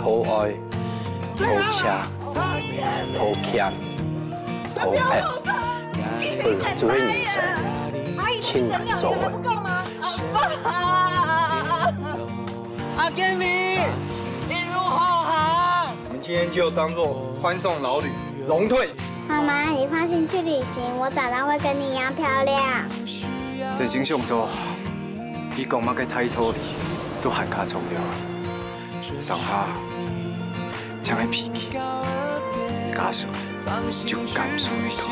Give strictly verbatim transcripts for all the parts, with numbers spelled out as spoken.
討愛、討食、討儉、討怦，本來就係人生，盡難做个。阿健，你一路好行。 我们今天就当做欢送老旅，荣退。妈妈，你放心去旅行，我长大会跟你一样漂亮。這種想做，比講麼个大道理都還較重要。上下，像个脾氣，加速就感受得到。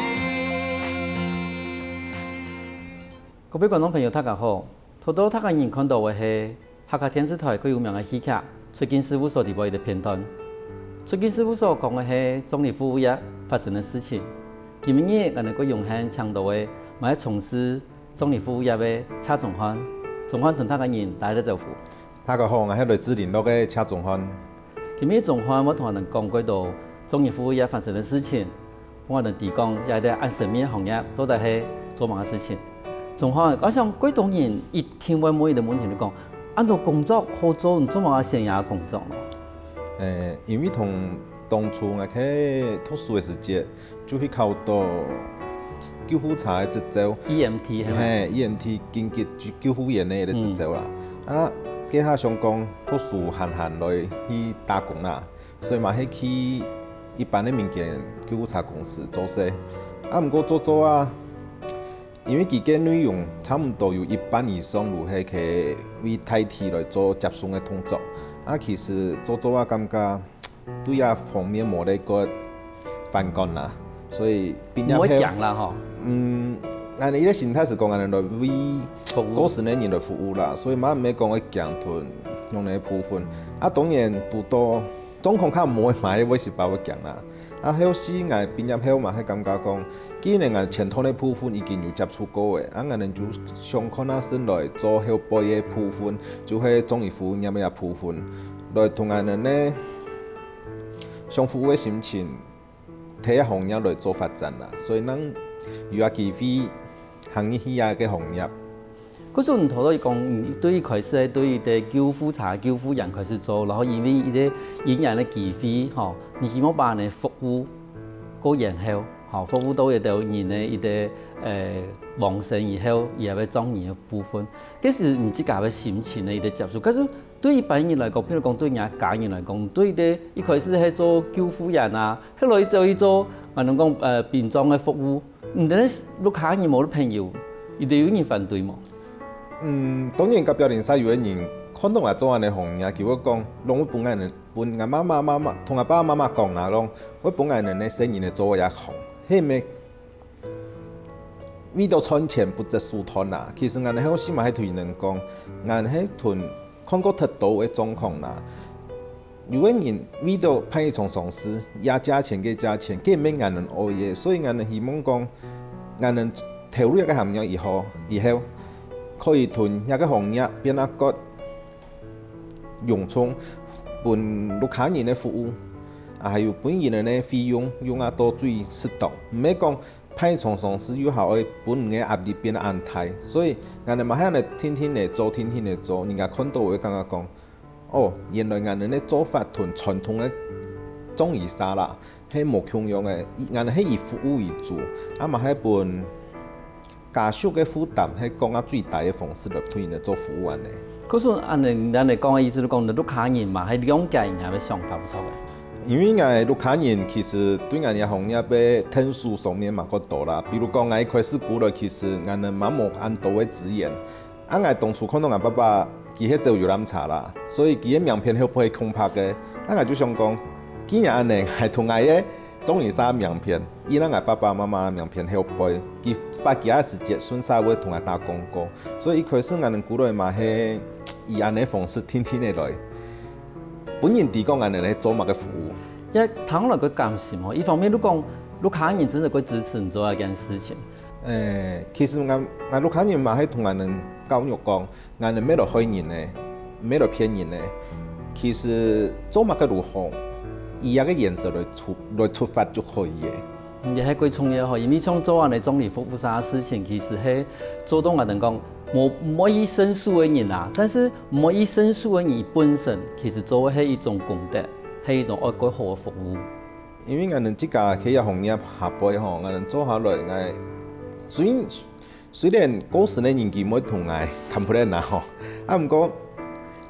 各位觀眾朋友，大家好！ 頭到大家人看到个係客家電視台最有名个戲劇《出境事務所》裡背个片段。《出境事務所》講个係葬禮服務業發生个事情。今日𠊎等个榮幸請到个，嘛係從事葬禮服務業个謝宗翰。宗翰同大家人打一個招呼。大家好，𠊎係來自麟洛个謝宗翰。 今日宗翰會同𠊎等講幾多葬儀服務業發生个事情，分𠊎等知講這兜恁神祕个行業到底係做麼个事情。宗翰，𠊎想幾多人一定會問一個問題，就講，恁多工作好做，你做麼个選這個工作呢？誒，因為同當初𠊎去讀書个時節， 就去考到救護車个執照。E M T係無？係，E M T緊急救護員个一個執照啦。啊，該下想講讀書閒閒來去打工啦，所以嘛係去一般个民間救護車公司做事。啊，毋過做做啊，因為佢个內容差毋多有一半以上都係去為大體來做接送个動作。啊，其實做做啊，感覺 對這方面無得過反感啦。所以畢業後，毋會驚啦吼。嗯，𠊎等个心態係講，𠊎等來為服務過身个人來服務啦，所以嘛毋會講會驚同樣个部分。啊，當然，堵到狀況較毋好个嘛，會有時會驚啦。啊，後續𠊎畢業後嘛，係感覺講，既然𠊎前段个部分已經有接觸過个，啊，𠊎等就想看下先來做後背个部分，就係葬儀服務業个部分，來同𠊎等个 想服務个心情，在這行業來做發展啦，所以正有這機會行入去這個行業。故所你頭先講，你對一開始係對一個救護車、救護員開始做，然後因為一個因緣个機會，吼，你希望把你服務過延後，吼，服務到一兜人个一個，呃，往生以後，佢還會葬儀个部分，這係你自家个心情个一個接觸。可是 對一般人來講，譬如講對若家人來講，對个一開始係做救護員啊，後來走去做，啊，人講，呃，殯葬个服務，你等屋下人無朋友，一定有人反對無？嗯，當然隔壁鄰舍有个人看到𠊎做恁呢行業，佢會講，攏會分𠊎呢，分𠊎媽媽媽媽，同𠊎爸爸媽媽講啦，攏會分𠊎呢，呢細人仔做這行，係毋係 為著賺錢不擇手段啦。其實𠊎等後生嘛係同人講，𠊎等係同看過忒多个狀況啦。有个人為著辦一場喪事，也加錢个加錢，根本𠊎等愛个，所以𠊎等希望講，𠊎等投入這個行業以後，以後可以同這個行業變啊个用處，分屋下人个服務，啊，還有分人个費用用啊到最適當，毋係講 辦一場喪事又還愛分人个壓力變恁大，所以𠊎等嘛係恁呢定定來做，定定來做，人家看到會感覺講，哦，原來𠊎等个做法同傳統个葬儀社啦，係無共樣个，𠊎等係以服務為主，啊嘛係分家屬个負擔係降到最低个方式來對佢等做服務恁呢。可是恁呢，恁呢講个意思就講，你屋下人嘛，係諒解人家个想法，無錯个。 因為𠊎屋下人其實對𠊎這行業个𢯭手上面嘛較多啦，比如講𠊎一開始過來，其實𠊎等嘛無恁多个資源。啊，𠊎當初看到𠊎爸爸佢係走遊覽車啦，所以佢个名片後背係空白个。啊，𠊎就想講，既然恁呢，𠊎同𠊎个中意寫名片，因為𠊎爸爸媽媽名片後背，佢發佢个時節順續會同𠊎打廣告，所以一開始𠊎等過來嘛係以恁樣方式定定个來，分人知講𠊎等係做麼个服務。也聽來个感心哦，一方面你講，你家人真的會支持你做這件事情。誒，其實𠊎𠊎屋下人嘛係同𠊎等教育講， 𠊎等毋係來害人个，毋係來騙人个。其實做麼个都好，以這个原則來出來出發就可以个。也係最重要吼，因為像做恁樣个葬禮服務啥个事情，其實係做到𠊎等講，無無意申訴个人啊，但是無意申訴个人本身，其實做个係一種功德，係一種愛過好个服務。因為𠊎等自家企業行業下背吼，𠊎等做下來，𠊎雖雖然過身个人佢毋會同𠊎complain啊吼，啊毋過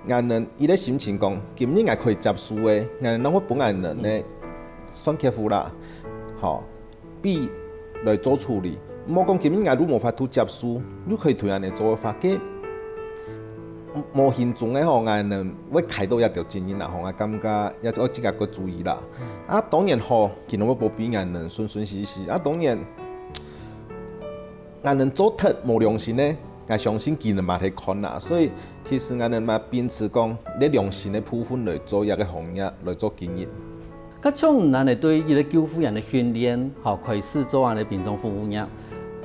𠊎等一个心情講，今日𠊎可以接受个，𠊎等會分𠊎等个算客戶啦，吼，比來做處理。莫講今日𠊎都無法度接受，又可以同恁樣做个話，該無形中个吼，𠊎等會開到一條責任啦吼，𠊎感覺也係愛自家个注意啦。啊當然好，佢等會保庇𠊎等順順序序，啊當然。 𠊎等做忒無良心个，𠊎相信佢等嘛會看啦。所以其實𠊎等嘛秉持講，這良心个部分來做這个行業，來做經營。該像你等對一个救護員个訓練，吼，開始做恁樣个殯葬服務業，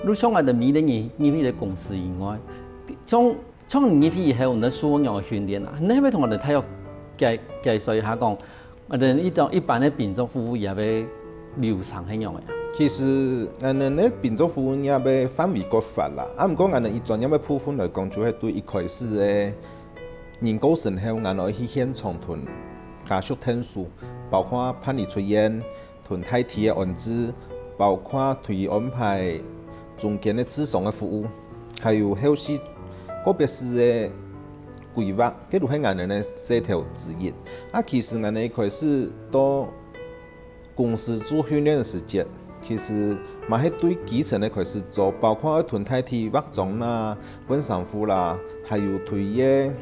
你像𠊎等每一个人入去个公司以外，像像你入去以後，你受過仰个訓練啊？你係毋係同𠊎等大約介介紹一下講， 啊，等一種一般个殯葬服務業个流程係仰个啊？其實，𠊎等个殯葬服務業个範圍較闊啦。啊，毋過𠊎等以專業个部分來講，就係對一開始个人過身後，𠊎等愛去現場同家屬𢯭手，包括辦理出殯、同大體个安置，包括對安排中間个治喪个服務，還有後續告別式个規劃，這都係𠊎等个事頭之一。 啊，其實𠊎等一開始到公司做訓練个時節，其實嘛係對基層个開始做，包括愛同大體化妝啦、換衫褲啦，還有對个，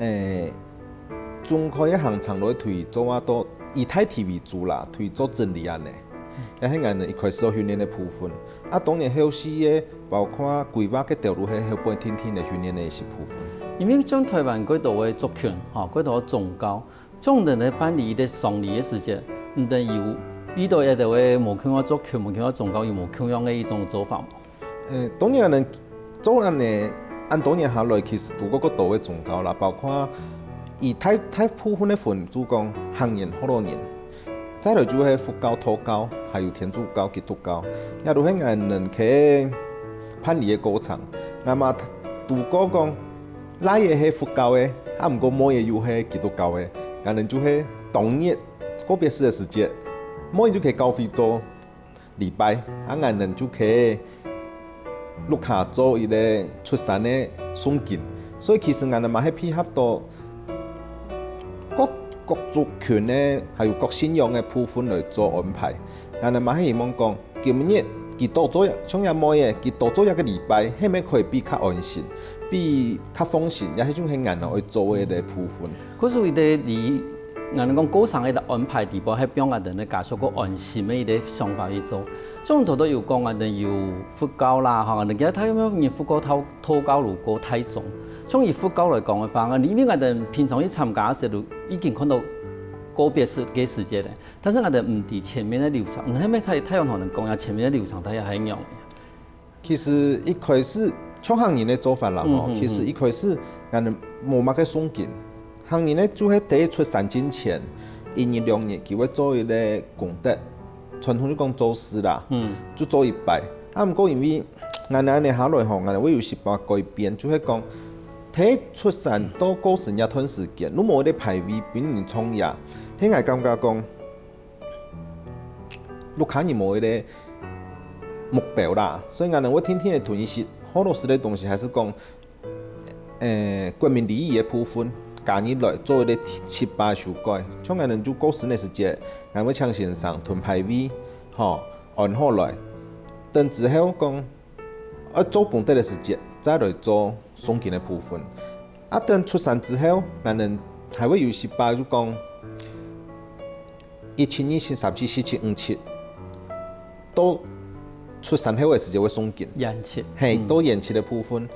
誒，中規个行程來對做啊，到以大體為主啦，對做整理恁樣。這係𠊎等一開始愛訓練个部分。啊，當然後續个，包括規劃个條路，係後背定定个訓練个一些部分。因為像台灣幾多个族群，吼，幾多个宗教， 像你等辦理一个喪禮个時節，你等有遇到一个个無共樣个族群、無共樣个宗教，有無共樣个一種做法無？呃，當然呢，做恁呢，恁多年下來，其實都過過多个宗教啦，包括以大大部分个分就講行人、學老人，再來就係佛教、道教，還有天主教、基督教，也都係𠊎等去辦理个過程。𠊎嘛都過講，倈仔係佛教个，啊，毋過妹仔又係基督教个，𠊎等就係 當日告別式个時節，妹就去教會做禮拜，啊，𠊎等就去屋下做一个出山个誦經。所以其實𠊎等嘛係配合到各各族群个，還有各信仰个部分來做安排。𠊎等嘛係希望講， 今日佢多做一，像這妹仔，佢多做一个禮拜，係毋係可以比較安心，比較放心，也係種係𠊎等愛做个一个部分。可是為了你，𠊎等講過程个安排地方，係放𠊎等个家屬个安心个一个想法去做。像頭頭有講，𠊎等有佛教啦，吼，𠊎等其他有無人佛教、道道教有過大宗。像以佛教來講个話，因為𠊎等平常去參加个時候，已經看到告別式个時節咧。 但是𠊎等毋知前面个流程，你係毋係大大約同𠊎等講一下前面个流程大約係仰个？其實一開始，像行人个做法啦吼，嗯，嗯，其實一開始，𠊎等無麼个誦經。行人呢，就係第一出山進前，一日兩日，佢會做一个功德，傳統就講做事啦，嗯。就做一擺。啊，毋過因為𠊎等恁呢下來吼，𠊎等會有一些改變，就係講，第一出山到過身這段時間，你無一个牌位分人創業，係𠊎感覺講， 屋下人無一个目標啦，所以𠊎等會定定个同一些學老師个東西，還係講，誒，國民禮儀个部分，加入來做一个七八修改。像𠊎等就過身个時節，𠊎會請先生同牌位，吼，安好來。等之後講， 愛做功德个時節，再來做誦經个部分。啊，等出山之後，𠊎等還會有一些吧，就講，一七、二七、三七、四七、五七，到出生後个時節會送件。延期。嘿，嗯。到延期个部分。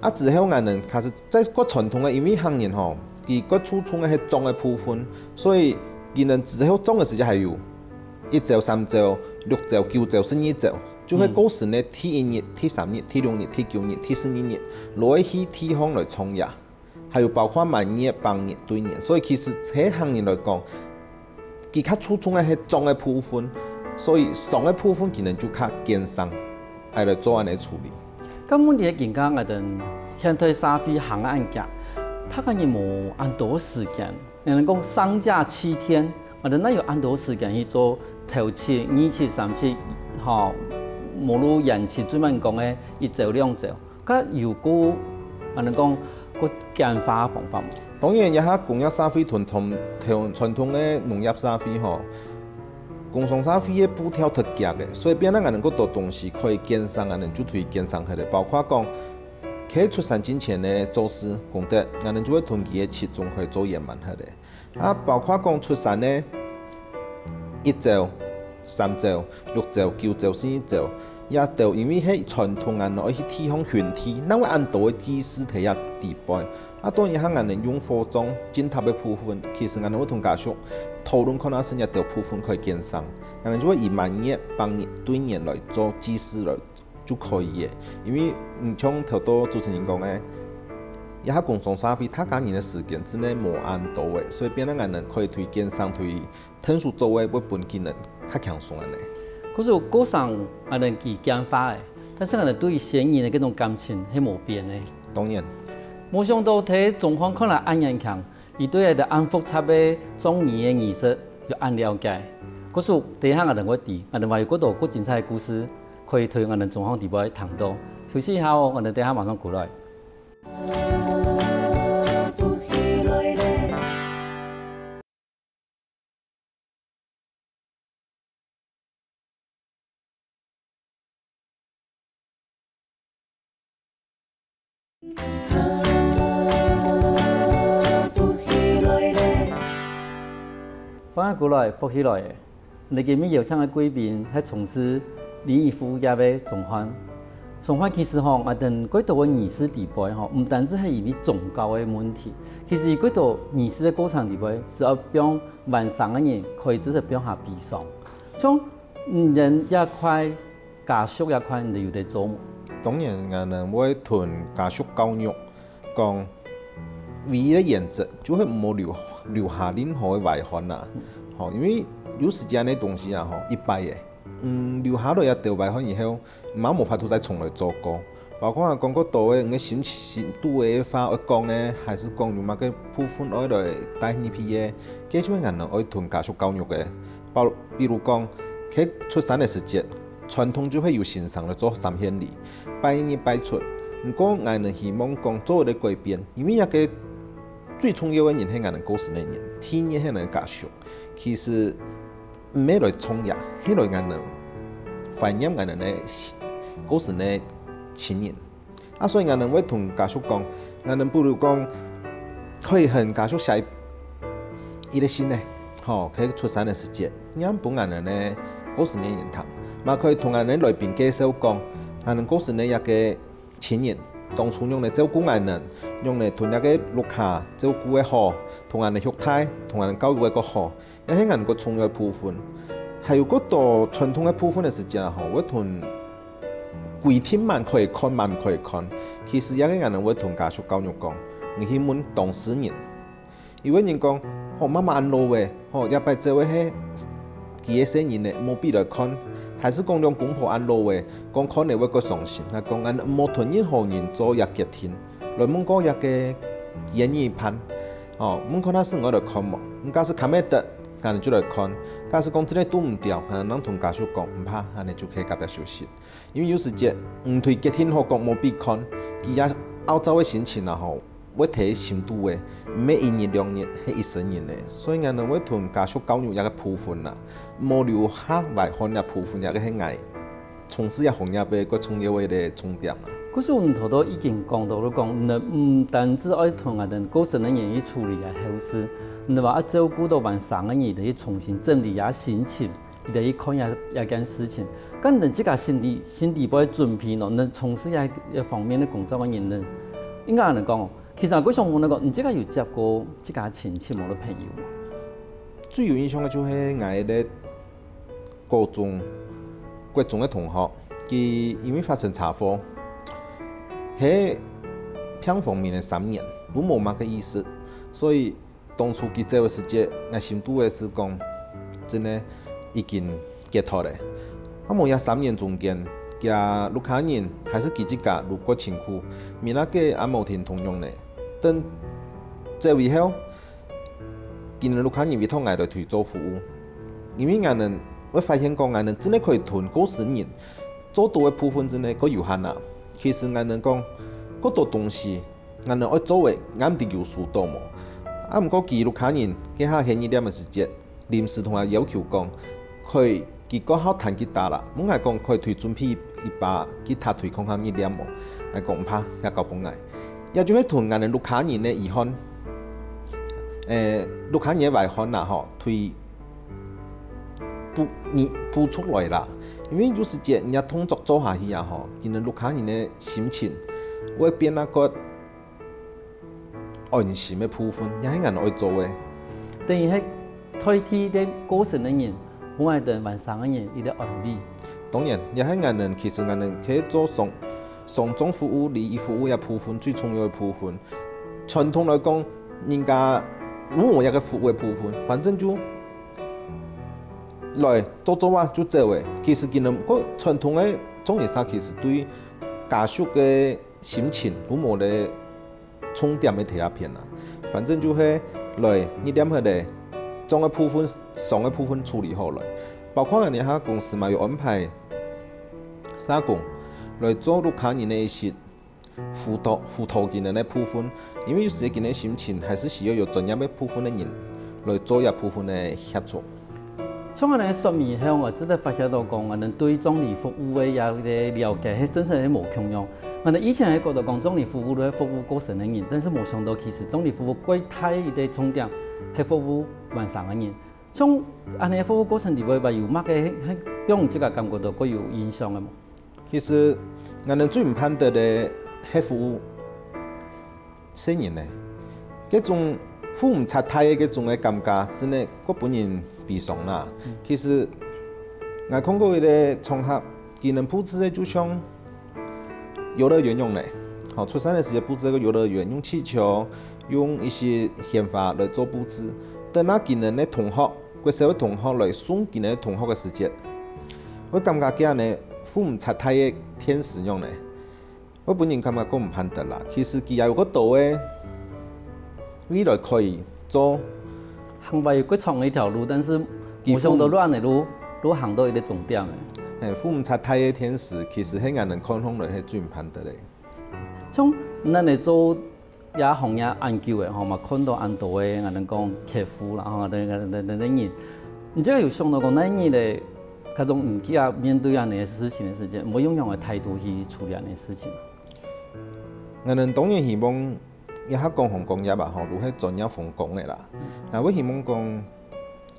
啊，之後𠊎等開始再過傳統个，因為客人吼，佢過注重个係種个部分，所以佢等之後種个時節還有一朝、三朝、六朝、九朝、十二朝，就係過身个第一日、第三日、第六日、第九日、第十二日，落去地方來種呀。 還有包括滿月、百日、對年。所以其實對客人來講，佢較注重个係種个部分，所以送个部分佢等就較揀送，愛來做恁樣个處理。該問題係今下𠊎等現代社會行恁遽，大家人無恁多時間，人講上架七天，𠊎等哪有恁多時間去做頭七、二七、三七，吼，無論延期，最慢講个一朝兩朝。 該有過，恁樣講，過簡化个方法無？當然，這下工業社會同，同，同傳統个農業社會吼，工商社會个步調忒遽个，所以變到𠊎等過多東西可以揀送，𠊎等就推薦送去了。包括講，佢出生進前个做事功德，𠊎等就會同佢个七種可以做圓滿去了。 啊，包括講出生个一朝、三朝、六朝、九朝、十二朝，這兜因為係傳統恁樣，愛去地方巡地，哪會恁多个祭祀在這底背。啊，當然還𠊎等用火葬、進塔个部分，其實𠊎等會同家屬討論看下係這兜部分可以揀送，𠊎等就會以滿月、百日、對年來做祭祀來 就可以了。因為，嗯，像頭到主持人講个，這下工商社會大家人个時間真个無恁多个，所以變到𠊎等可以推薦送推𢯭手做个，會分佢等較輕鬆恁樣。可是過身，𠊎等佢簡化个，但是𠊎等對先人个這種感情係無變个。當然。無想到在中漢看來恁嚴格， 佢對這兜恁複雜个葬儀个儀式有恁了解。故所等一下𠊎等會知，𠊎等還有過多過精彩个故事，可以對𠊎等中漢底背聽到。休息一下哦，𠊎等等一下馬上過來。歡迎過來，福氣來了！𠊎等今晡日邀請个貴賓係從事殯儀服務業个鍾煥。鍾煥其實吼，𠊎等蓋多个儀式底背吼，毋單淨係因為宗教个問題，其實佢蓋多儀式个過程底背，係愛放往生个人可以直接放下悲傷。像 嗯，人這塊，家屬這塊，你有得做無？當然，𠊎等會同家屬教育，講，唯一个原則就係毋好留，留下任何个遺憾啦。吼，因為有時間个東西啊，吼，一擺个，嗯，留下來這兜遺憾以後，嘛無法度再重來做過。 包括講過多个，你个心，心肚个話愛講个，還係講有麼个部分愛來帶入去个，這就係𠊎等愛同家屬教育个。包，比如講，佢出生个時節，傳統就係有先生來做三獻禮，拜日拜出。毋過𠊎等希望講做一個改變，因為這個最重要个人係𠊎等過身个人，第二係𠊎等个家屬。其實 毋係來創業，係來𠊎等懷念𠊎等个過身个親人。啊，所以𠊎等會同家屬講，𠊎等不如講，可以同家屬寫一，一個信呢，吼，佢出生个時節，念分𠊎等个過身个人聽，嘛可以同𠊎等來賓介紹講，𠊎等過身个一個親人，當初仰般照顧𠊎等，仰般同這個屋下照顧个好，同𠊎等畜大，同𠊎等教育个較好。 這係𠊎等个重要个部分。還有較多傳統个部分个時節啊，吼，會同規定麼人可以看，麼人毋可以看。其實這個𠊎等會同家屬教育講，你去問當事人。有个人講，吼，媽媽恁老个，吼，這擺走个係佢个細人仔，無必來看。還係講兩公婆恁老个，講看了會較傷心。𠊎講，𠊎等無同任何人做這決定，來問過這個佢个另一半。 哦，問看下係愛來看無？假使看毋得，𠊎等就來看。假使講真个堵毋著，𠊎等同家屬講，毋怕，恁樣就可以隔壁休息。因為有時節，毋對決定好講無必看，佢這懊躁个心情啊吼，會在心肚个，毋係一日兩日，係一生人个。所以𠊎等會同家屬教育這個部分啦，無留下遺憾這部分，這個係𠊎從事這行業个一個重要个一個重點啊。故所你頭頭已經講到了講，你毋單止愛同𠊎等過身个人去處理啊後事，你還愛照顧到還生个人，去重新整理啊心情，去看這這件事情。該你自家心理心理背準備呢？你從事這這方面个工作个人呢，應該恁樣講，其實𠊎想問你講，你自家有接過自家親戚無个朋友無？最有印象个就係𠊎个高中、國中个同學，佢因為發生車禍，係病房面个三年，都無麼个意識，所以當初佢走个時節，𠊎心肚个係講，真个已經解脫了。啊無這三年中間，佢屋下人還係佢自家都過辛苦，面啊个也無停動樣呢。等走以後， 佢等屋下人委託𠊎來對做服務，因為𠊎等會發現講，𠊎等真个可以同過身人做到个部分真个過有限啊。其實𠊎等講，過多東西，𠊎等愛做个，𠊎毋知有收到無。啊毋過佢屋下人該下歇一點个時節，臨時同𠊎要求講，可以佢過好彈吉他啦，問𠊎講可以對準備一把吉他對看下一點無？𠊎講毋怕，也交分𠊎。 也就係同𠊎等屋下人个遺憾，誒，屋下人个遺憾啦吼，對補你補出來啦。因為有時節人家動作做下去啊吼，佢等屋下人个心情會變那個安心个部分，也係𠊎等愛做个。等於係代替个過身个人，分𠊎等還生个人一個安慰。當然，也係𠊎等其實𠊎等可以做上 喪葬服務、禮儀服務這部分最重要个部分。傳統來講，人家無無這个服務个部分，反正就來做做啊就走个。其實今日个傳統个葬儀社其實對家屬个心情都無咧重點个第一片啊。反正就係來一點个咧，葬个部分、喪个部分處理好來，包括𠊎等下公司嘛有安排 社工來做屋下人个一些輔導、輔導佢等个部分，因為有時佢等个心情還係需要有專業个部分个人來做這部分个協助。從𠊎等个說明後，𠊎真个發現到講，𠊎等對葬禮服務个這个了解，係真正係無共樣。𠊎等以前係覺得講葬禮服務都係服務過身个人，但是無想到其實葬禮服務最大一個重點係服務還生个人。 像恁樣服務過程裡背，有麼个係係讓你自家感覺到較有印象个無？其實，𠊎等最毋盼得个係服務細人呢，該種扶毋出大个該種个感覺，真个較分人悲傷啦。其實，𠊎看過一個場合，佢等佈置个就像 遊樂園用个，吼，出生个時節佈置个遊樂園，用氣球，用一些鮮花來做佈置。等到佢等个同學，國小个同學來送佢等个同學个時節，會感覺佢恁樣扶毋出大个天使樣呢，會分人感覺較毋盼得啦。其實佢也有較多个未來可以做。行為有較長个一條路，但是無想到恁樣个路，路行到一個終點个。係，扶毋出大个天使，其實係𠊎等看上來係最毋盼得个。 像恁樣做這行業恁久个吼，嘛看到恁多个，𠊎等講客戶啦吼，等等等等等人，你這個有想到講，哪日个，該種你自家面對恁樣个事情个時節，會用樣个態度去處理恁樣个事情？ 𠊎等當然希望，這下各行各業啊吼，都係專業分工个啦。𠊎會希望講，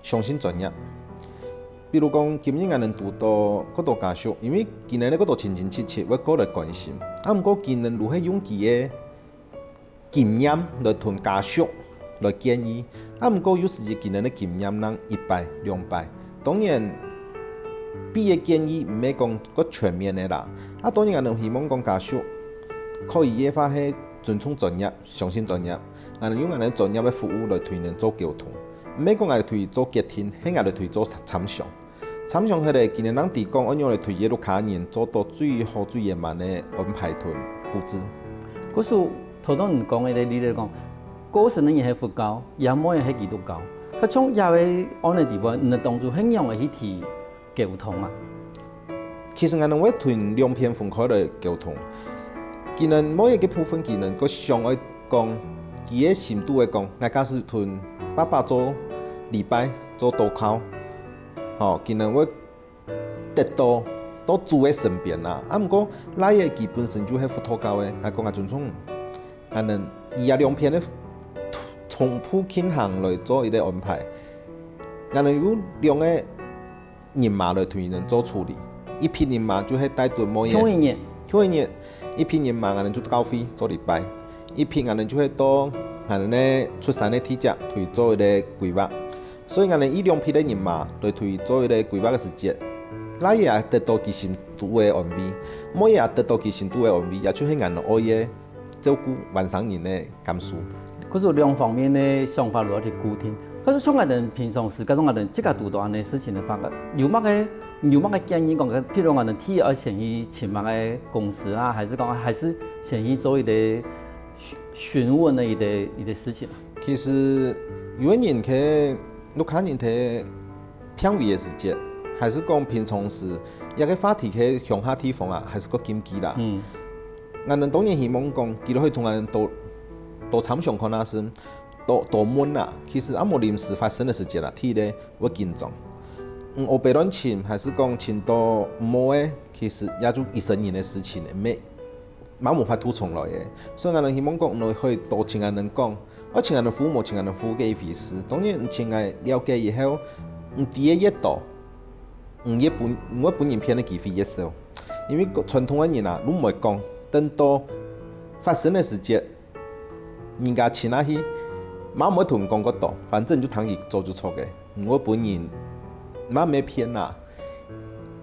相信專業。比如講，今日𠊎等堵到較多家屬，因為佢等个較多親親戚戚會過來關心，啊毋過佢等都係用佢个經驗來同家屬來建議，啊毋過有時佢等个經驗正一擺兩擺。當然，佢个建議毋係講較全面个啦。啊當然𠊎等希望講家屬可以个話係尊重專業，相信專業，𠊎等用𠊎等專業个服務來同佢等做溝通。 毋係講𠊎來對做決定，係𠊎來對做參詳。參詳下來，佢等正知講愛仰來對佢个屋下人做到最好、最圓滿个安排同佈置。故所頭頭你講个例子講，過身个人係佛教，也無人係基督教。該像這个恁樣个地方，你當初係仰个去提溝通啊？ 其實𠊎等會同兩片分開來溝通。佢等某一個部分，佢等个想愛講，佢个心肚會講，𠊎假使同爸爸做禮拜、做禱告，吼，佢等會得到到主个身邊啦。啊，毋過倈仔佢本身就係佛道教个，𠊎講𠊎尊重，𠊎等佢也兩片个同步進行來做一個安排。𠊎等有兩個人馬來同佢等做處理，一批人馬就係帶等妹仔，共一日，共一日，一批人馬𠊎等就教會做禮拜，一批𠊎等就係到𠊎等个出山个地界去做一個規劃。所以𠊎等一兩批个人馬來去做一個規劃个時節，倈仔也得到佢心肚个安慰，妹仔也得到佢心肚个安慰，也就係𠊎等愛个照顧外省人个感受。可是兩方面个想法落去固定。可是像𠊎等平常時，假如𠊎等自家堵到恁樣事情个話，有麼个有麼个建議講，譬如𠊎等第一愛先去尋麼个公司啊，還是講還是先去做一個詢詢問个一個一個事情？其實有个人去，屋下人去病危个時節，還是講平常時，這個話題去鄉下地方啊，還係較禁忌啦。嗯。𠊎等當然希望講，佢等可以同𠊎等多多參詳看啊，係多多問啊。其實啊，無臨時發生个時節啦，第一會緊張。嗯，烏白亂尋，還係講尋到毋好个，其實也就一生人个事情了，無 嘛無法度重來个。所以𠊎等希望講，你可以多尋𠊎等講，愛尋𠊎等服務，無尋𠊎等服務个意思。當然，你尋𠊎了解以後，你知个越多，你越分，你會分人騙个機會越少。因為傳統个人啊，你毋會講，等到發生个時節，人家尋下去，嘛毋會同你講過多，反正你就聽佢做就著个。你會分人，嘛毋會騙啊，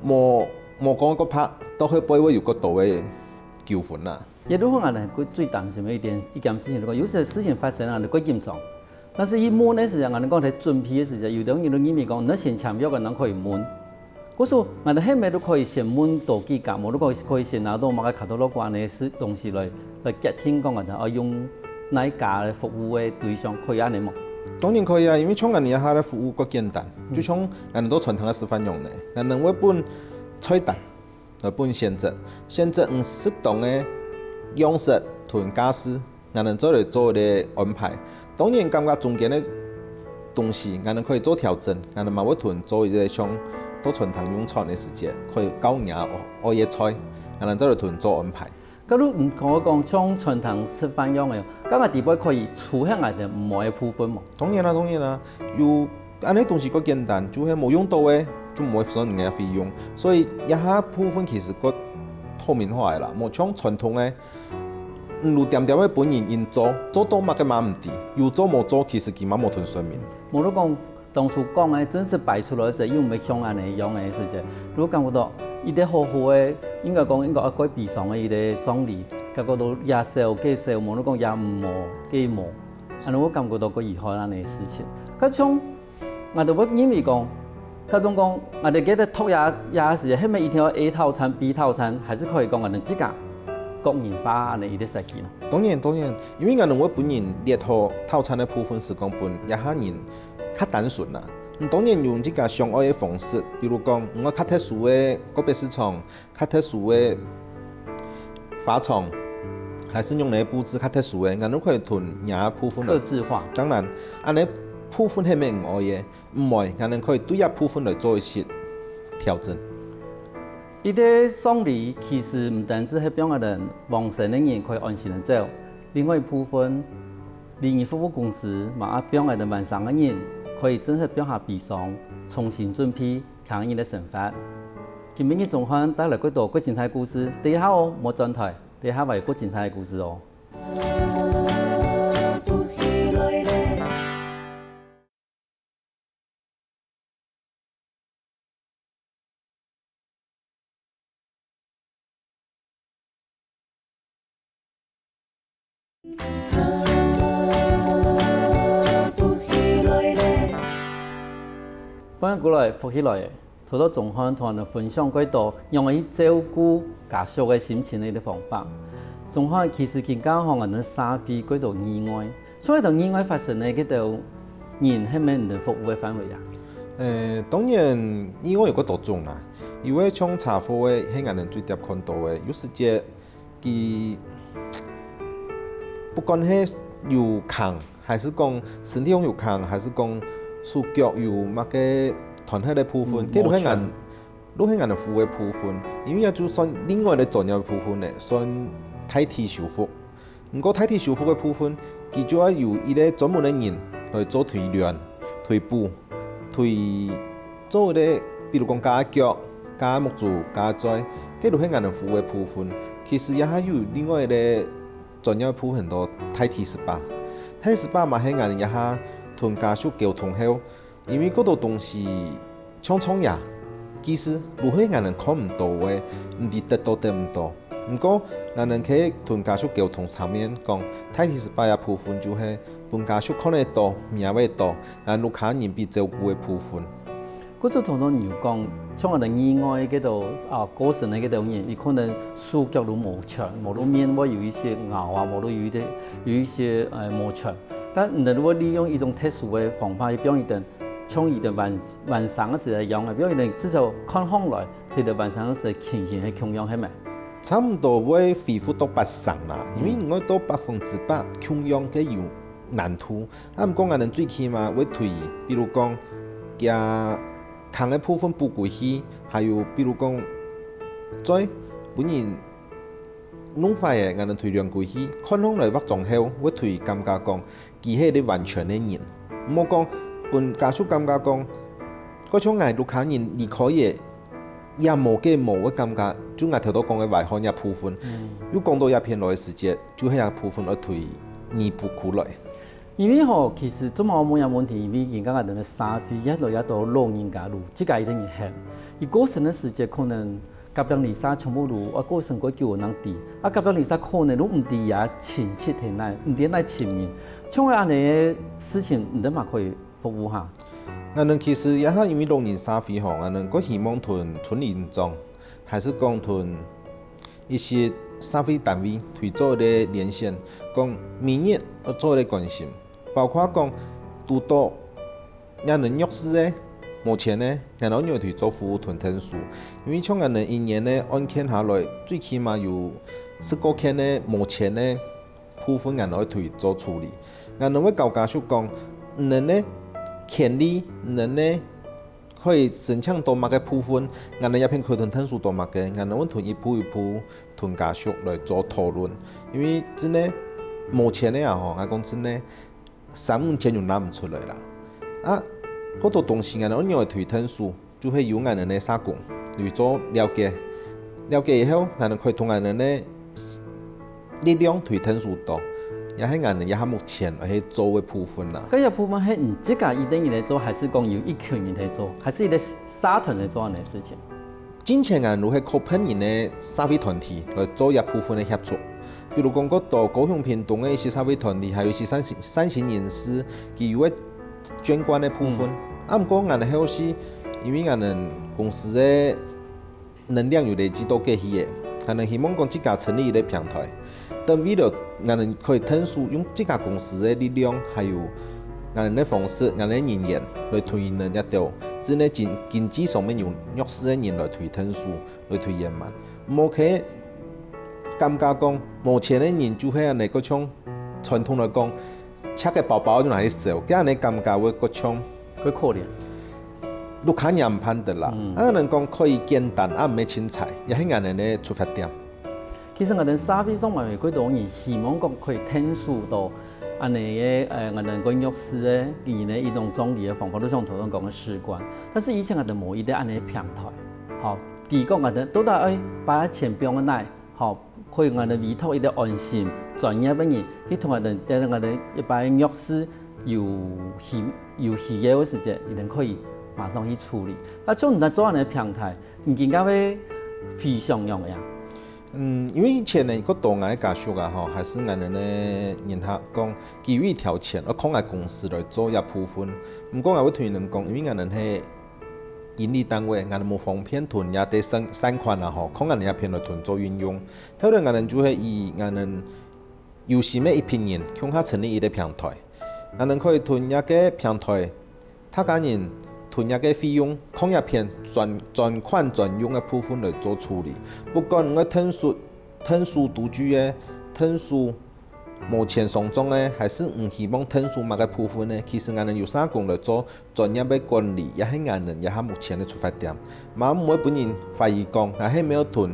無無講過怕，到後背會有過多个糾紛啊。 也就係𠊎等最擔心个一點，一件事情，就講有時事情發生啊，你過緊張。但是一問个時間，𠊎等講在準備个時間，有兜人都認為講，你先簽約个人可以問。故所，𠊎等係毋係都可以先問多幾家，無就可以可以先拿到麼个catalog个事東西來來決定講𠊎等愛用哪一家个服務个對象，可以恁樣無？當然可以啊，因為像𠊎等這下个服務較簡單，就像𠊎等做餐廳个示範樣呢，𠊎等會分菜單， 來分選擇，選擇你適當个樣式同價數，𠊎等再來做一個安排。當然，感覺中間个東西，𠊎等可以做調整，𠊎等嘛會同做一個像到餐廳用餐个時節，可以教人家愛个菜，𠊎等再來同做安排。假如你同𠊎講像餐廳食飯樣个，該𠊎底背可以出現𠊎等毋愛个部分無？當然啦，當然啦，有 恁樣東西較簡單，就係無用到个，就毋會收人家費用。所以這下部分其實較透明化个啦，無像傳統个，嗯，路點點个分人硬做，做到麼个嘛毋知，有做無做，其實佢嘛無同說明。無就講當初講个，真實擺出來个時，又毋係像恁樣樣个事情。如果感覺到一個好好个，應該講應該愛蓋悲傷个一個葬禮，結果都也少，該少，無就講也無，該無。 恁樣𠊎感覺到較遺憾恁樣个事情。該像𠊎都會認為講，該種講，𠊎兜該兜擇這這時，係毋係一定愛A套餐、B套餐，還係可以講𠊎兜自家個人化恁樣一個設計呢？當然，當然，因為𠊎兜會分人列好套餐个部分係講分這下人較單純啦。嗯，當然用自家想愛个方式，比如講，𠊎較特殊个個別市場， 較特殊个花場，還係用來布置較特殊个，𠊎兜可以同若部分來。客製化。當然，恁樣部分係毋愛个，毋愛，𠊎兜可以對這部分來做一些調整。一個喪禮其實毋單止係分𠊎兜往生个人可以安心个走，另外一部分，禮儀服務公司嘛也分𠊎兜往生个人可以真實放下悲傷，重新準備 客人个生活。今晡日鍾漢帶來幾多幾精彩故事，等一下哦，莫轉台，等一下還有幾精彩个故事哦。歡迎過來，福氣來了。頭先鍾漢同𠊎兜分享過多，仰般去照顧家屬个心情个一個方法。鍾漢其實今下𠊎兜社會過多意外， 所以當意外發生个該兜人係毋係你兜服務个範圍啊？呃，當然，意外有幾多種啦。有个像車禍个，係𠊎兜最常看到个，有時節佢不管係有坑，還係講身體上有坑，還係講手腳有麼个斷忒个部分，嗯，該都係𠊎兜就係𠊎等服務个部分，因為這就算另外个專業个部分呢，算代替修復。毋過代替修復个部分，佢就愛有一個專門个人來做推聯、推補、推做一個，比如講加腳、加目珠、加嘴，這就係𠊎等服務个部分。其實也還有另外一個專業个部分，到代替SPA。代替SPA嘛係𠊎等這下同家屬溝通後，因為過多東西像創業，其實就係𠊎等看毋到个，毋知得到得毋到。毋過，𠊎等可以同家屬溝通上面講，代替SPA个部分就係分家屬看得到、摸得到，𠊎等屋下人被照顧个部分。故所頭頭你有講，像𠊎等意外个到啊過身个該兜人，佢可能手腳都無全，無論面會有一些拗啊，無論有一些有一些呃無全。但你如果利用一種特殊个方法，去表現等像佢等還還生个時候一樣个，表現等至少看上來，佢等還生个時候情形係共樣，係無？差毋多會恢復到八成啦，因為你愛到百分之百共樣个有難度。啊，毋過𠊎等最起碼會推，比如講，佢空个部分補歸去，還有比如講，嘴分人弄壞个，𠊎等推聯歸去，看上來畫像後，會推感覺講，佢係一個完全个人。毋好講分家屬感覺講，該像𠊎屋下人離開个，也無个無个感覺，就𠊎頭頭講个壞漢這部分，又講到這片來个時節，就係這部分愛推你補過來。因為吼，其實做毛毛个問題，因為現在𠊎等个社會越來越多老人家，就自家一個人行，佢過身个時節可能隔壁鄰舍全部都，啊，過身過久个人知，啊，隔壁鄰舍可能都毋知佢親戚係哪，毋知哪親人，像恁樣个事情，你等嘛可以服務下。𠊎等其實這下因為老人社會吼，𠊎等較希望同村里長，還係講同一些社會單位去做一個連線，講每日愛做一個關心，包括講堵到𠊎等弱勢个、無錢个，𠊎等愛仰去做服務同𢯭手。因為像𠊎等一年个案件下來，最起碼有十過件个無錢个部分，𠊎等愛去做處理。𠊎等會教家屬講，你等个權利，你等个可以申請到麼个部分，𠊎等這片可以同𢯭手到麼个，𠊎等會同一步一步同家屬來做討論。因為真个無錢个啊吼，𠊎講真个，三五千就拿毋出來啦。啊，過多東西𠊎等愛仰去同𢯭手，就係由𠊎等个社工來做了解。了解以後，𠊎等可以同𠊎等个力量去𢯭手到，也係𠊎等這下目前愛去做个部分啦。該這部分係你自家一個人來做，還係講有一群人來做，還係一個社團來做恁樣个事情？之前𠊎等就係靠別人个社會團體來做這部分个協助。比如講，過到高雄屏東个一些社會團體，還有一些善心善心人士，佢有个捐款个部分。啊，毋過𠊎等後續，因為𠊎等公司个能量有累積到過去个，𠊎等希望講自家成立一個平台。等為了𠊎等可以𢯭手用自家公司个力量，還有𠊎等个方式、𠊎等个人員來推動這兜，真个經經濟上面有弱勢个人來推𢯭手，來推延慢。毋好去感覺講無錢个人就係恁樣，該像傳統來講，擛个包包就拿去燒，該恁樣感覺會該像較可憐。就較嚴重个啦。嗯。啊，𠊎等講可以簡單，啊，毋係凊彩，也係𠊎等个出發點。其實𠊎等社會上嘛有幾多人希望講可以𢯭手到恁樣个，呃，𠊎等个弱勢个人个一種葬禮个方法，就像頭先講个士官。但是以前𠊎等無一個恁樣个平台，吼，第一個𠊎等到底愛把錢放在哪，吼，可以𠊎等委託一個安心、專業个人去同𠊎等，等𠊎等一般弱勢有需有需要个時節，一定可以馬上去處理。啊，像你等做恁樣个平台，你應該會非常用个呀。 嗯，因為以前呢，較多𠊎个家屬啊，吼，還係𠊎等个人客講，佢有一條線，愛靠𠊎公司來做這部分。毋過𠊎會同佢等講，因為𠊎等係營利單位，𠊎等無方便同這兜善善款啊，吼，靠𠊎等這片來同做運用。後來𠊎等就係以𠊎等有心个一批人，共下成立一個平台。𠊎等可以同這個平台 大家人同這個費用，靠這片專專款專用个部分來做處理。不管𠊎𢯭手𢯭手獨居个，𢯭手無錢上莊个，還係毋希望𢯭手麼个部分呢？其實𠊎等有社工來做專業个管理，也係𠊎等這下目前个出發點。嘛毋會分人懷疑講，𠊎係無同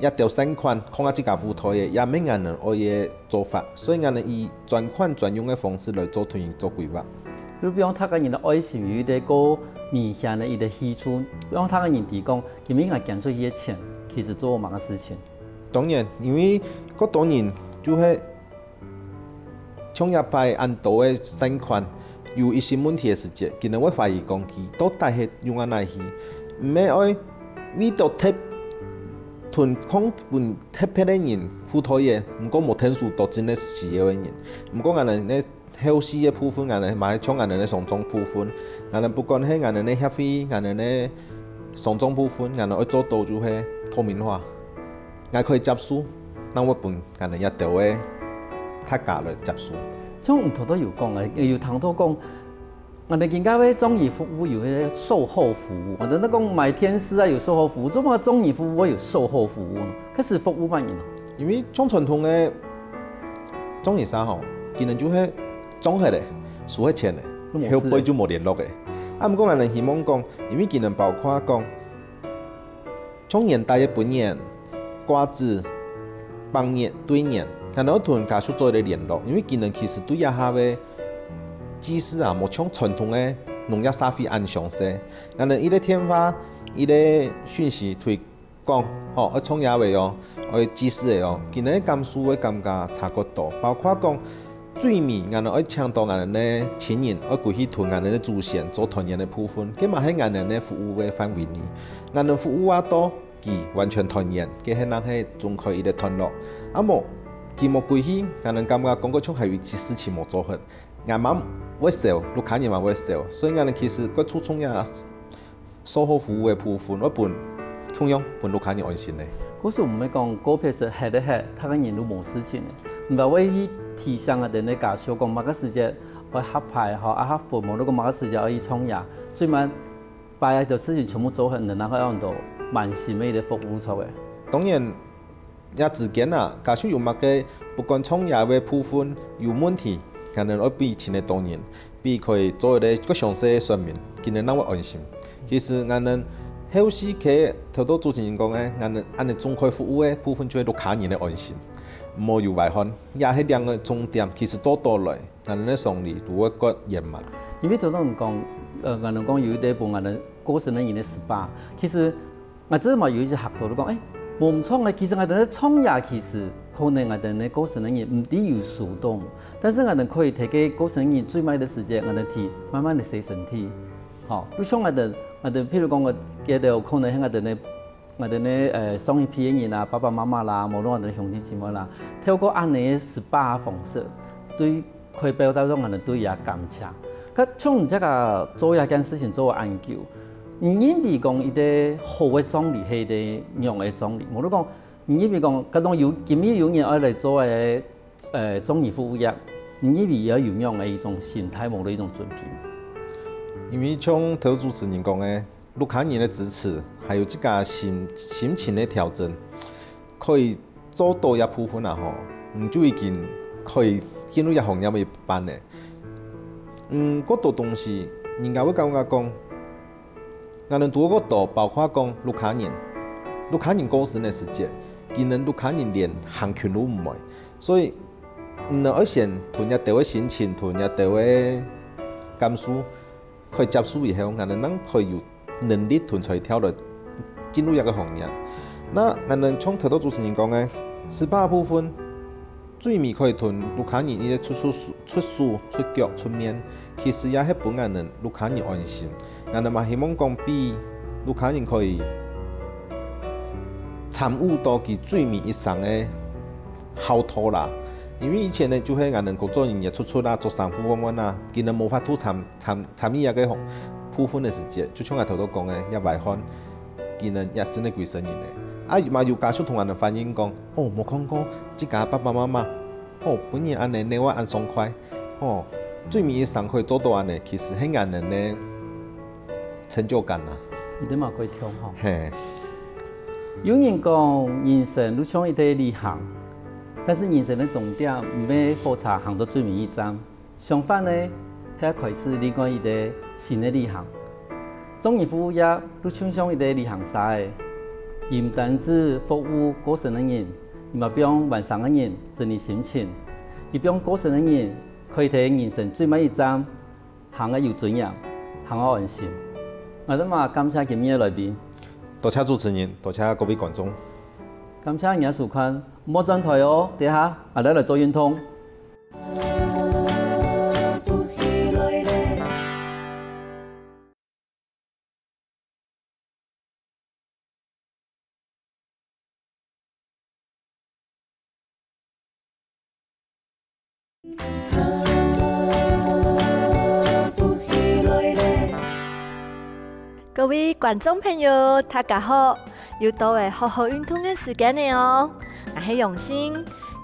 這兜善款，囥啊自家戶頭个，也毋係𠊎等愛个做法。所以𠊎等以專款專用个方式來做推行、做規劃。就比方大家人个愛心有一個較明顯个一個去處，比方大家人知講，今日𠊎捐出去个錢，其實做麼个事情？當然，因為較多人就係 像這擺恁多个善款，有一息問題个時節，佢等會懷疑講佢到底係用啊哪去，毋係愛為著特同囥分特別个人付託个，毋過無𢯭手到真个需要个人。毋過𠊎等呢後續个部分，𠊎等嘛係像𠊎等个上莊部分，𠊎等不管係𠊎等个協會，𠊎等个上莊部分，𠊎等愛做到就係透明化。 𠊎可以接受，那𠊎分𠊎等這兜个大家來接受。像你頭頭有講个，有聽到講，𠊎等今个个葬儀服務有个售後服務，𠊎等講買天絲啊有售後服務，做麼个葬儀服務會有售後服務呢？該係服務麼人啊？因為像傳統个葬儀社吼，佢等就係葬忒个，收忒錢个，後背就無聯絡个。啊，毋過𠊎等希望講，因為佢等包括講， 像年代个本年、掛紙、百年、對年，𠊎等愛同家屬做一個聯絡，因為佢等其實對這下个祭祀啊，無像傳統个農業社會恁詳細。𠊎等一個電話、一個訊息推廣，吼，愛創業个哦，愛祭祀个哦，佢等个感受會感覺差較多，包括講 最尾，𠊎等愛請到𠊎等个親人，愛歸去同𠊎等个祖先做團圓个部分，該嘛係𠊎等个服務个範圍內。𠊎等服務啊到佢完全團圓，該係正係總開一個段落。啊無，佢無歸去，𠊎等感覺講過像還有一息事情無做好。𠊎嘛會愁，屋下人嘛會愁，所以𠊎等其實過注重這 售後服務个部分，愛分共樣分屋下人安心呢。故所毋係講告別式歇一歇，逐個人都無事情呢。毋過會去提醒𠊎等个家屬講，麼个時節愛合牌吼，啊合佛，無論講麼个時節愛去創業，最慢把這兜事情全部做好，然後愛用到滿心个一個服務出來。當然， 這之間啊，假使有麼个不管創業个部分有問題，𠊎等愛分佢尋得到人，分佢可以做一個較詳細个說明，佢等正會安心。其實𠊎等後續个頭到主持人講个，𠊎等恁呢總開服務个部分就係屋下人个安心，無有遺憾，也係兩個重點，其實做到來，𠊎等个喪禮都會較圓滿。因為頭到你講，呃，𠊎等講有一個分𠊎等過身个人个SPA，其實 𠊎這嘛有一些學徒就講，誒，無毋著个，其實𠊎等个創業其實可能𠊎等个過身个人毋知有收到，但是𠊎等可以在該過身个人最尾个時節，𠊎等去慢慢个洗身體。吼，就像𠊎等，𠊎等譬如講，𠊎，佢兜可能係𠊎等个𠊎等个，呃，上一輩个人啊，爸爸媽媽啦，無論𠊎等个兄弟姊妹啦，透過恁呢个SPA方式，對，可以表達到𠊎等對佢个感謝。該像你這個做這件事情做恁久，你認為講一個好个葬禮係一個仰个葬禮？無論講，你認為講，該種有，今日有人愛來做个 呃，葬儀服務業，你認為愛有仰个一種心態，無論一種準備？因為像頭主持人講个，屋下人个支持，還有自家心，心情个調整，可以做到這部分啊吼，你就已經可以進入這行業个一半了。嗯，過多東西，人家會感覺講， 𠊎等都過多，包括講屋下人，屋下人過身个時節，佢等屋下人連行近路毋會，所以你等愛先同這兜个心情，同這兜个感受，可以接受以後，𠊎等正可以有能力同才調來進入這個行業。那𠊎等像頭到主持人講个，SPA部分， 最尾可以同屋下人一個出出出手、出腳、出面，其實也係分𠊎等屋下人安心。𠊎等嘛希望講分屋下人可以參與到佢最尾一生个孝道啦。因為以前呢，就係𠊎等工作人員出出啊，做衫褲換換啊，佢等無法度參參參與這個部分个時節，就像𠊎頭頭講个，這遺憾，佢等也真个歸身人了。啊嘛有家屬同𠊎等反映講，哦，無看過自家爸爸媽媽 哦，分人恁呢，你會恁爽快，哦，最尾一生可以做到恁呢，其實係𠊎等个成就感啊。一定嘛可以跳吼。嘿。有人講，人生就像一個旅行，但是人生个終點毋係火車行到最尾一站，相反呢，係愛開始另外一個新个旅行。做人服務業就像像一個旅行社仔，佢毋單止服務過身个人，佢嘛幫還生个人整理心情，佢幫過身个人可以在人生最尾一站 行个有尊嚴，行个安心。𠊎兜嘛感謝今日个來賓。多謝主持人，多謝各位觀眾。感謝你个收看，莫轉台哦，等下𠊎兜來做運動。 各位觀眾朋友，大家好！又到了好好運動个時間了哦！𠊎係楊信，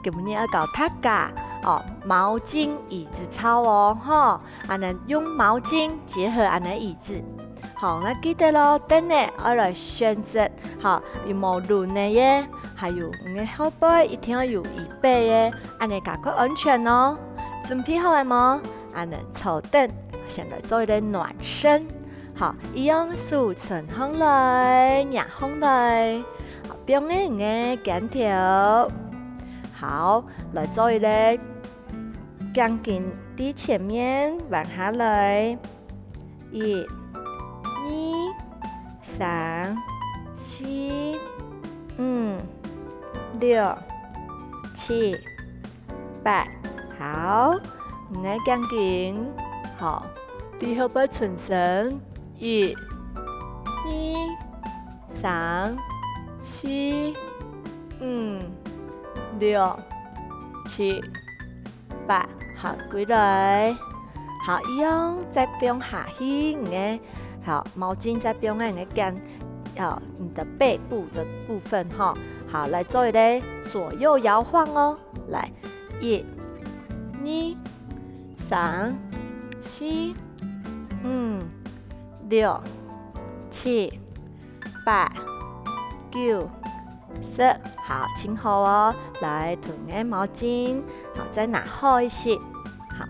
今日愛教大家哦，毛巾椅子操哦，吼！ 恁呢用毛巾結合恁呢椅子。好，𠊎記得咯，凳仔愛來選擇，好，有無輪仔个，還有你个後背一定愛有椅背个，恁呢較較安全哦。準備好了無？恁呢坐等，先來做一個暖身。好，一樣手伸䟘來，擎䟘來，好，放下你个肩頭。好，來做一個 頸根在前面彎下來，一、二、三、四、五、六、七、八。好，你个頸根，好，在後背伸伸，一、二、三、四、五、六、七、 八，好，歸來。好，一樣再放下去，你个，好，毛巾再放在你个肩，哦，你的背部的部分吼。好，來做一個左右搖晃哦。來，一、二、三、四、五、六、七、 八、九、十，好，盡好哦。來，同个毛巾，好，再拿好一息。好，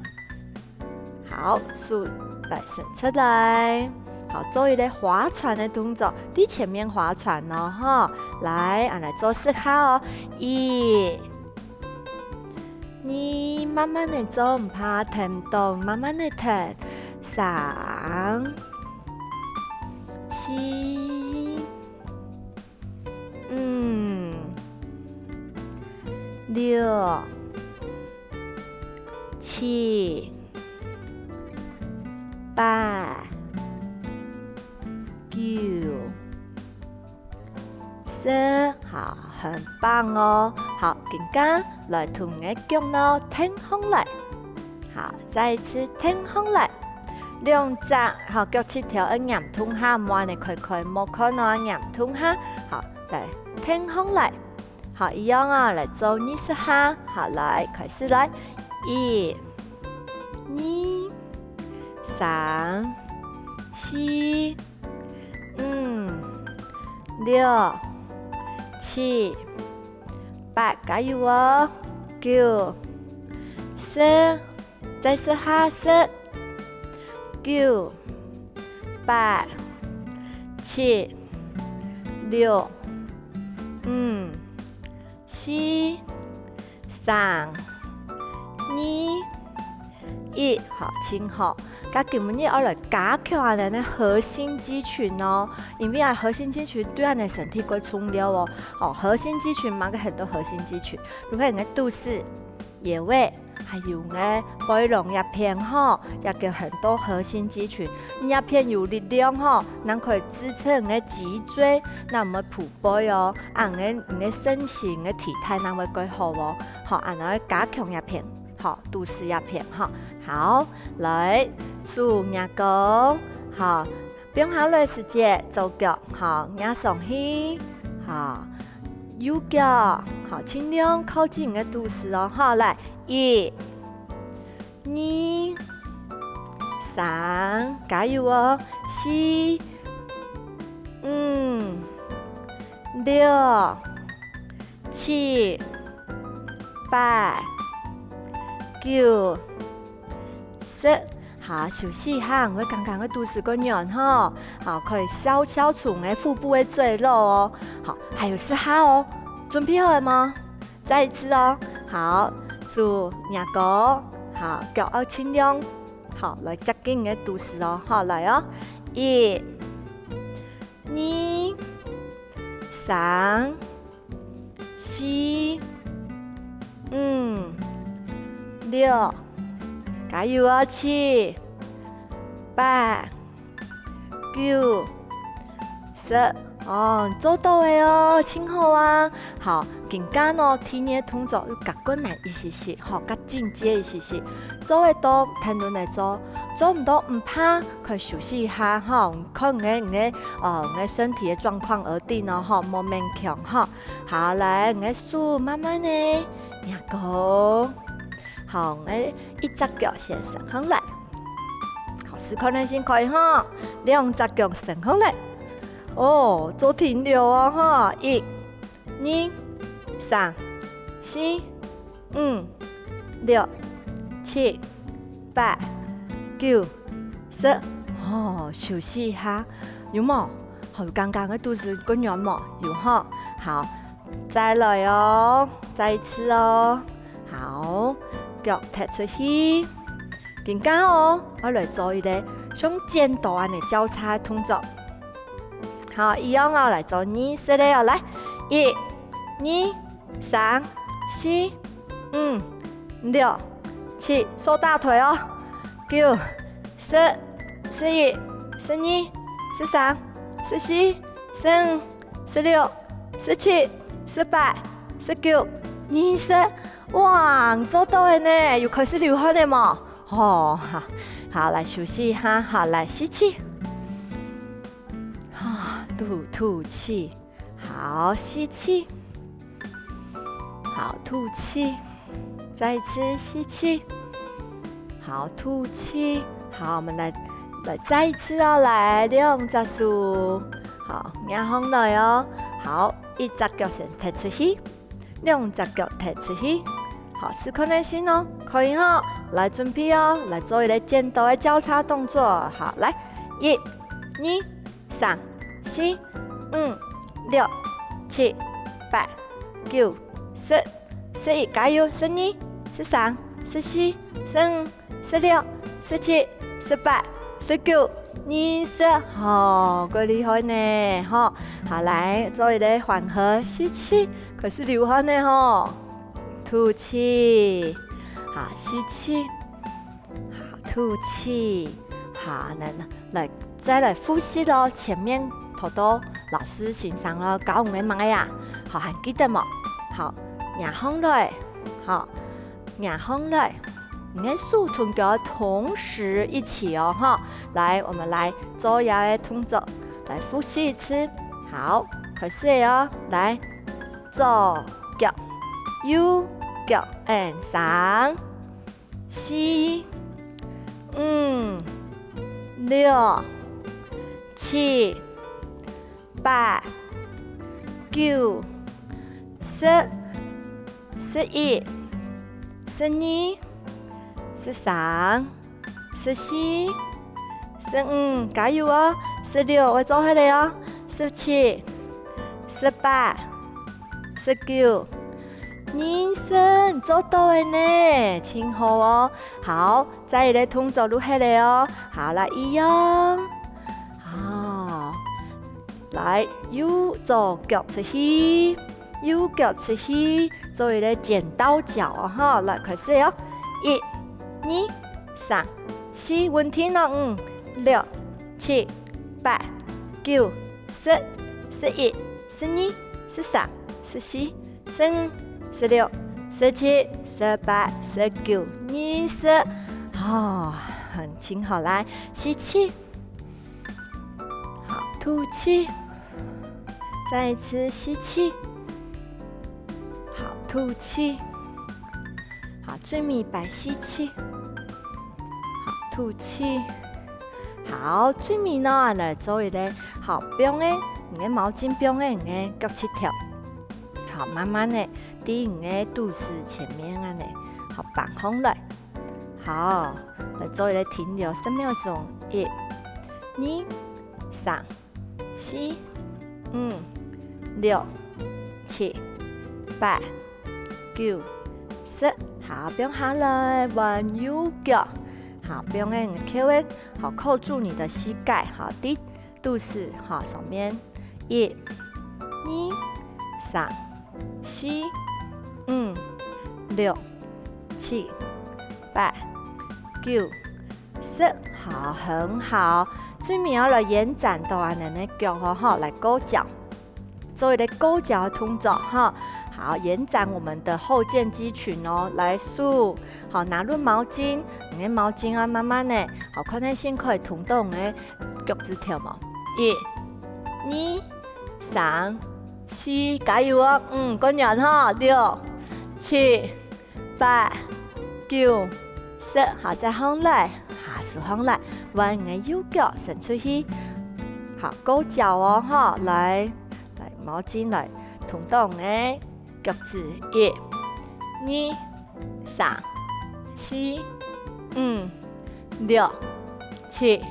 好，手來伸出來。好，做一個划船个動作，在前面划船哦，吼。來，恁呢做十下哦。一、 你慢慢个做，毋怕㧡著，慢慢个㧡。三、四、五、六、七、八、九、 十，好，很棒哦。好，今下來同你个腳㘝㧡䟘來。好，再一次㧡䟘來。兩隻，好，腳趾頭愛黏脣下，莫恁呢開開，莫看哦，黏脣下。好，來，㧡䟘來。好，一樣哦，來做二十下。好，來，開始來。一、二、三、四、 五、六、七、八，加油哦！九、十，再試下，十、九、八、七、六、五、四、三、二、 一，好，盡好。該今晡日愛來加強𠊎等个核心肌群哦，因為啊，核心肌群對𠊎等个身體蓋重要哦。哦，核心肌群嘛，有很多核心肌群，如果你个肚屎、腰仔，還有你个背囊這片吼，也有很多核心肌群。你這片有力量吼，正可以支撐你个脊椎，正毋會忞背哦。啊，你个，你个身形、你个體態正會蓋好哦。好，恁樣加強這片。 好，肚屎這片哈。好，來，手擎高，好，放下來時節，左腳，好，擎上去，好，右腳，好，盡量靠近你个肚屎哦，好，來，一、二、三，加油哦，四、五、六、七、八、九、十。好，休息一下，𠊎剛剛个肚屎个軟吼，好，可以消，消除𠊎腹部个罪勞哦。好，還有十下哦，準備好了嗎？再一次哦，好，手擎高，好，腳要盡量，好，來接近你个肚屎哦，好，來哦，一、二、三、四、五、六，加油哦，七、八、九、十。哦，做到了哦，盡好啊！好，今下呢，第二个動作又較困難一息息，吼，較進階一息息。做得到，跈等來做；做毋到，毋怕，可以休息一下，吼，看你个，你个，呃，你个身體个狀況而定哦，吼，莫勉強，吼。 好，來，你个手慢慢个擎高。好，𠊎一隻腳先伸上來。好，試看仔先可以吼，兩隻腳伸上來。哦，做停留哦吼，一、二、三、四、五、六、七、八、九、十。哦，休息一下，有無？好，有感覺个肚屎較軟無？有吼。好，再來哦，再一次哦。好，腳踢出去。今下哦，𠊎來做一個像剪刀恁仔交叉个動作。好，一樣哦，來做二十個哦，來，一、二、 三、四、五、六、七，收大腿哦。九、十、十一、十二、十三、十四、十五、十六、十七、十八、十九、二十。哇，你做到了呢，有開始流汗了無？吼，好，好，來休息一下，好，來吸氣。啊，吐，吐氣。 好，吸氣。好，吐氣。再一次吸氣。好，吐氣。好，我們來，來再一次哦，來，兩隻手，好，擎上來哦。好，一隻腳先踢出去，兩隻腳踢出去。好，試看仔先哦，可以吼。來，準備哦，來做一個剪刀个交叉動作。好，來，一、二、 三、四、五、六、七、八、九、十、十一，加油！十二、十三、十四、十五、十六、十七、十八、十九、二十。吼，過厲害呢，吼！好，來，做一個緩和，吸氣，開始流汗呢，吼。吐氣，好，吸氣。 好，吐氣。好，來，來，再來複習囉。前面頭到老師先生囉，教𠊎等麼个啊？好，還記得無？好，擎上來，好，擎上來。你个手同腳同時一起哦，哈。來，我們來做這個動作，來複習一次。好，開始了哦。來，左腳、右腳，嗯，三、 四、五、六、七、八、九、十、十一、十二、十三、十四、十五，加油哦！十六，𠊎做下來哦！十七、十八、十九、二十，做到了呢，盡好哦！好， 再一個動作就歇了哦。好，來，一樣。好，來，右，左腳出去，右腳出去，做一個剪刀腳哦，哈。來，開始哦。一、二、三、四，穩定哦。五、六、七、八、九、十、十一、十二、十三、十四、 十五、十六、十七、十八、十九、二十。哦，很輕，好，來，吸氣。好，吐氣。再一次吸氣。好，吐氣。好，最尾一擺吸氣。好，吐氣。好，最尾呢，來做一個，好，放个，你个毛巾放个你个腳膝頭。好，慢慢个，在你个肚屎前面恁呢，好，放鬆來。好，來做一個停留十秒鐘，一、二、三、四、五、六、七、八、九、十。好，放下來，換右腳。好，放个你个腳个，好，扣住你的膝蓋，好，在肚屎，好，上面。一、二、三、四、五、六、七、八、九、十。好，很好。最尾愛來延展到恁呢个腳哦，吼，來勾腳。做一個勾腳的動作，哈。好，延展我們的後健肌群哦。來，手，好，拿入毛巾，你个毛巾啊，慢慢个，好，看看先可以動到你个腳趾頭無？一、二、三、四，加油哦！嗯，過年哈，六、七、八、九、十，好，再上來，下手上來，換你个右腳伸出去，好，勾腳哦，哈，來，來，毛巾來，動動你个腳趾，一、二、三、四、五、六、七、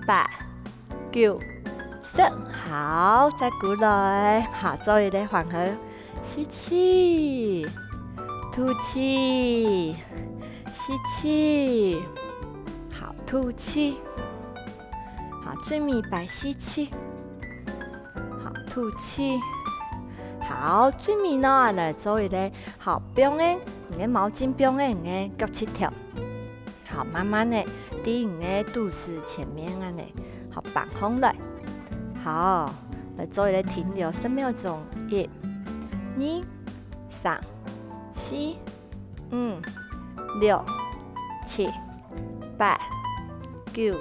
八、九、十。好，再過來，好，做一個緩和，吸氣，吐氣，吸氣，好，吐氣，好，最尾擺吸氣，好，吐氣，好，最尾呢，來做一個，好，放个，你个毛巾放个你个腳趾頭。 好，慢慢个，在你个肚屎前面恁呢，好，放鬆來。好，來做一個停留十秒鐘，一、二、三、四、五、六、七、八、九、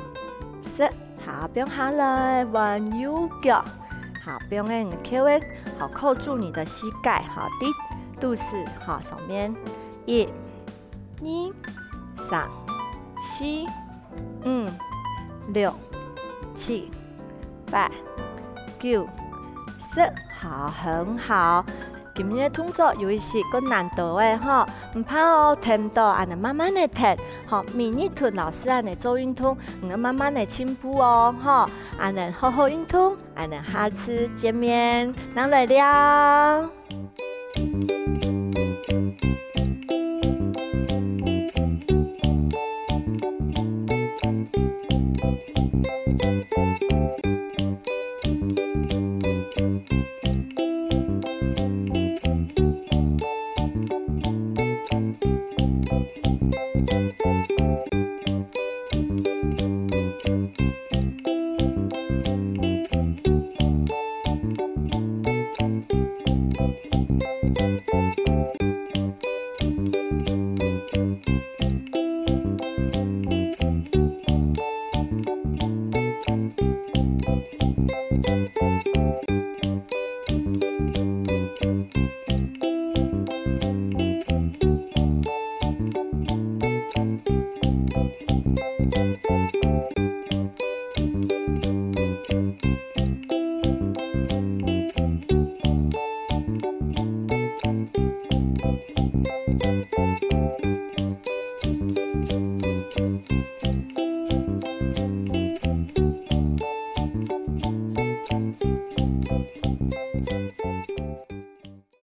十。好，放下來，換右腳。好，放个你个腳个，好，扣住你的膝蓋，好，在肚屎，好，上面。一、 二、三、四、五、六、七、八、九、十。好，很好。今日个動作有一息較難度个吼，毋怕哦，停到恁呢慢慢个停，吼，每日同老師恁呢做運動，你會慢慢个進步哦，吼，恁呢好好運動，恁呢下次見面，正來尞。